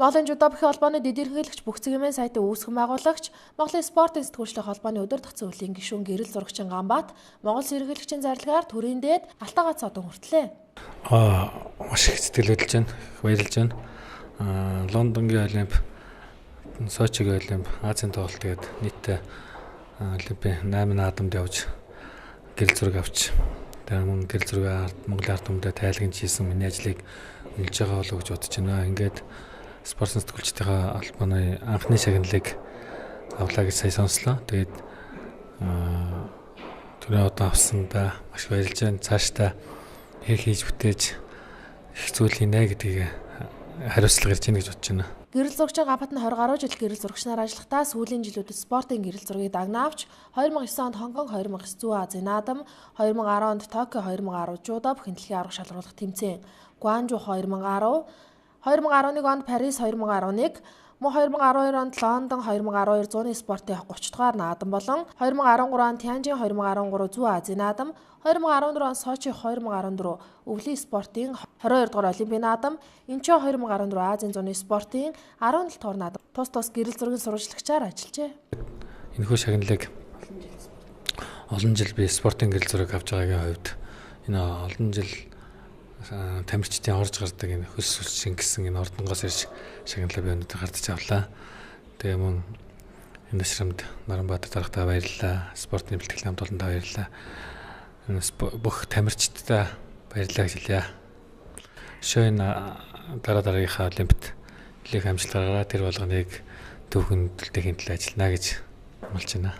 Монголын жүдо бүхий холбооны дэд ерөнхийлөгч Бүхцгэмэн сайтын үүсгэн байгуулагч, Монголын спортын сэтгүүлчдийн холбооны удирдах зөвлөлийн гишүүн гэрэл зурагчин Ганбаат Монгол ерөнхийлөгчийн зарлагаар төрийн дээд Алтан гац одон хүртлээ. Маш их сэтгэл хөдлөж байна. Баярлж байна. Лондонгийн Олимп, Сочигийн Олимп, Азийн тоглолт гээд нийтдээ Олимпийн 8 наадамд явж гэрэл зураг авч тэгээ мөн гэрэл зураг Монголын ард түмэндээ тайлгнаж хийсэн миний ажлыг үнэлж байгаа болов уу гэж бодож байна. Ингээд спортын сэтгүүлчдийн холбооны анхны шагналыг авлаа гэж сая сонслоо. Тэгээд түрүү одоо авсандаа маш баярлж байна. Цаашдаа их хийж бүтээж их зүйл хийнэ гэдгийг хариуцлага ирж байна гэж бодож байна. Гэрэл зурагчин Ганбаат нь 20 гаруй жил гэрэл зурагчнаар ажиллахдаа сүүлийн жилүүдэд спортын гэрэл зургийг дагнаа авч 2009 онд Хонконг, 2009 Зүүн Азийн наадам, 2010 онд Токио 2010 жүдо бүхэн дэлхийн аварга шалруулах тэмцээн, Гуанжу 2010, 2011 онд Парис 2011, мөн 2012 онд Лондон 2012 зууны спортын 30 дугаар наадам болон 2013 онд Тянжин 2013 Зүүн Азийн наадам, 2014 онд Сочи 2014 өвлийн спортын 22 дугаар олимпийн наадам, Инчон 2014 Азийн зууны спортын 17 дугаар наадам тус тус гэрэл зургийн сурвалжлагчаар ажиллажээ. Энэхүү шагналыг олон жил би спортын гэрэл зураг авч байгаагийн хувьд энэ олон жил тамирчдын орж гардаг энэ хөлс сүлчин гэсэн энэ ордонгоос ирж шагналаа би өнөөдөр гардаж авлаа. Тэгээ мөн энэ ташрамд Наранбаатар дарагтаа баярлалаа. Спортын бэлтгэл хамт олондоо баярлалаа. Энэ бүх тамирчдаа баярлалаа гэж хэлье. Шөнө дараа дараагийнхаа олимпиад нэлээх амжилт гаргаад тэр болгоныг түүхэн төлөхийн төлөө ажиллана гэж амлаж байна.